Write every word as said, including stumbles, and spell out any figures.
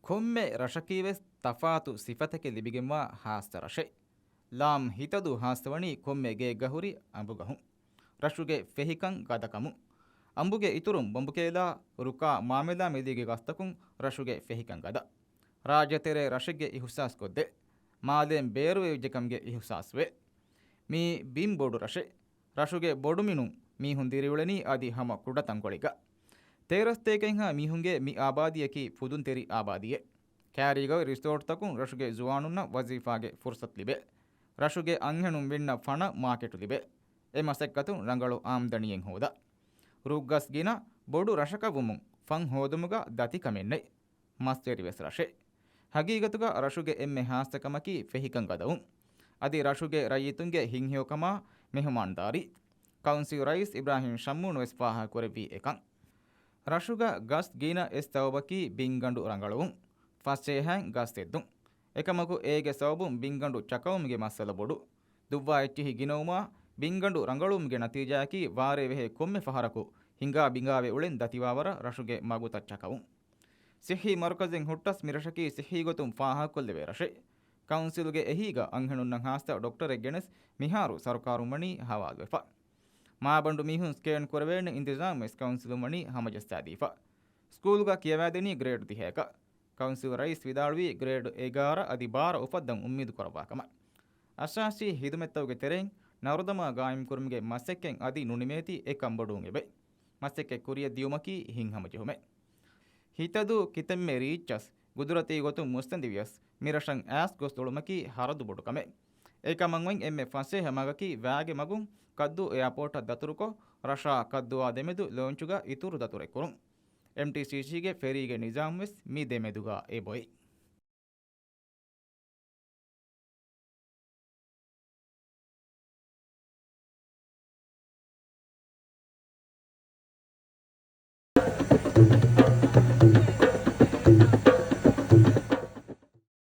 ކޮންމެ ރަށަކީވެސް ތަފާތު ސިފަތަކެއް ލިބިގެންވާ ހާއްސަ ރަށެއް. ލާމް ހިތަދޫ ހާއްސަވަނީ ކޮންމެ ގެއެއްގަ ހުރި އަނބުގަހުން. ރަށުގެ ފެހިކަން ގަދަކަމުން. އަނބުގެ އިތުރުން ބޮނބުކޭލާ، ރުކާ، މާމެލާ މިލީގެ ގަސްތަކުން ރަށުގެ ފެހިކަން ގަދަ. ރާއްޖެތެރޭ ރަށެއްގެ އިހުސާސްކޮށްދޭ. މާލޭން ބޭރުވެވިއްޖެކަމުގެ އިހުސާސްވޭ. މީ ބިން ބޮޑު ރަށެއް. ރަށުގެ ބޮޑުމިނުން މީހުން ދިރިއުޅެނީ އަދި ހަމަ ކުޑަ ތަންކޮޅެއްގަ. ތޭރަސްތޭކައެއްހާ މީހުންގެ މި އާބާދީއަކީ ފުދުންތެރި އާބާދީއެއް. ކައިރީގަ ރިސޯޓްތަކުން ރަށުގެ ޒުވާނުންނަށް ވަޒީފާގެ ފުރުސަތު ލިބޭ. ރަށުގެ އަންހެނުން ވިންނަ ފަނަ މާކެޓު ލިބޭ. އެ މަސައްކަތުން ރަނގަޅު އާމްދަނީއެއް ހޯދާ. ރުއްގަސް ގިނަ ބޮޑު ރަށަކަށް ވުމުން ފަން ހޯދުމުގަ ދަތިކަމެއް ނެތް. މަސްވެރިވެސް ރަށެއް. ހަގީގަތުގަ ރަށުގެ އެންމެ ހާއްސަ ކަމަކީ ފެހިކަން ގަދަވުން. އަދި ރަށުގެ ރައްޔިތުންގެ ހިތްހެޔޮކަމާ މެހުމާންދާރީ. ކައުންސިލް ރައީސް އިބްރާހިމް ޝައްމޫނު ވެސް ފާހަގަކުރެއްވީ އެކަން. ރަށުގަ ގަސް ގިނަ އެއް ސަބަބަކީ ބިންގަނޑު ރަނގަޅުވުން. ފަސޭހައިން ގަސް އެއްދުން. އެކަމަކު އޭގެ ސަބަބުން ބިންގަނޑު ޗަކަވުމުގެ މައްސަލަ ބޮޑު. ދުއްވާ އެއްޗިހި ގިނަވުމާ ބިންގަނޑު ރަނގަޅުވުމުގެ ނަތީޖާއަކީ ވާރޭ ވެހޭ ކޮންމެ ފަހަރަކު ހިނގާ ބިނގާވެ އުޅެން ދަތިވާވަރަށް ރަށުގެ މަގުތައް ޗަކަވުން. ސިއްހީ މަރުކަޒެއް ހުއްޓަސް މިރަށަކީ ސިއްހީ ގޮތުން ފާހަގަކޮށްލެވޭ ރަށެއް. ކައުންސިލުގެ އެހީގަ އަންހެނުންނަށް ހާއްސަ ޑޮކްޓަރެއް ގެނެސް މިހާރު ސަރުކާރުން ވަނީ ހަވާލުވެފަ. މާބަނޑު މީހުން ސްކޭން ކުރެވޭނެ އިންތިޒާމް ވެސް ކައުންސިލުން ވަނީ ހަމަޖައްސާދީފަ. ސްކޫލްގަ ކިޔަވާދެނީ ގްރޭޑް ދިހައަކަށް. ކައުންސިލް ރައީސް ވިދާޅުވީ ގްރޭޑް އެގާރަ އަދި ބާރަ އުފައްދަން އުއްމީދު ކުރައްވާ ކަމަށް. އައްސާސީ ހިދުމަތްތަކުގެ ތެރެއިން ނަރުދަމާ ގާއިމްކުރުމުގެ މަސައްކަތް އަދި ނުނިމޭތީ އެކަންބޮޑުވުން އެބައި. މަސައްކަތް ކުރިއަށް ދިޔުމަކީ ހިތްހަމަޖެހުމެއް. ހިތަދޫ ކިތަންމެ ރީއްޗަސް ގުދުރަތީ ގޮތުން މުއްސަނދިވިޔަސް، މިރަށަށް އައިސް ގޮސް އުޅުމަކީ ހަރަދު ބޮޑު ކަމެއް. އެކަމަށް އޮތް އެންމެ ފަސޭހަ މަގަކީ ވާގެ މަގުން ކައްދޫ އެއާޕޯޓަށް ދަތުރުކޮށް، ރަށާ ކައްދުއާ ދެމެދު ލޯންޗުގަ އިތުރު ދަތުރެއް ކުރުން. އެމްޓީސީސީގެ ފެރީގެ ނިޒާމް ވެސް މި ދެމެދުގަ އެބައޮތް.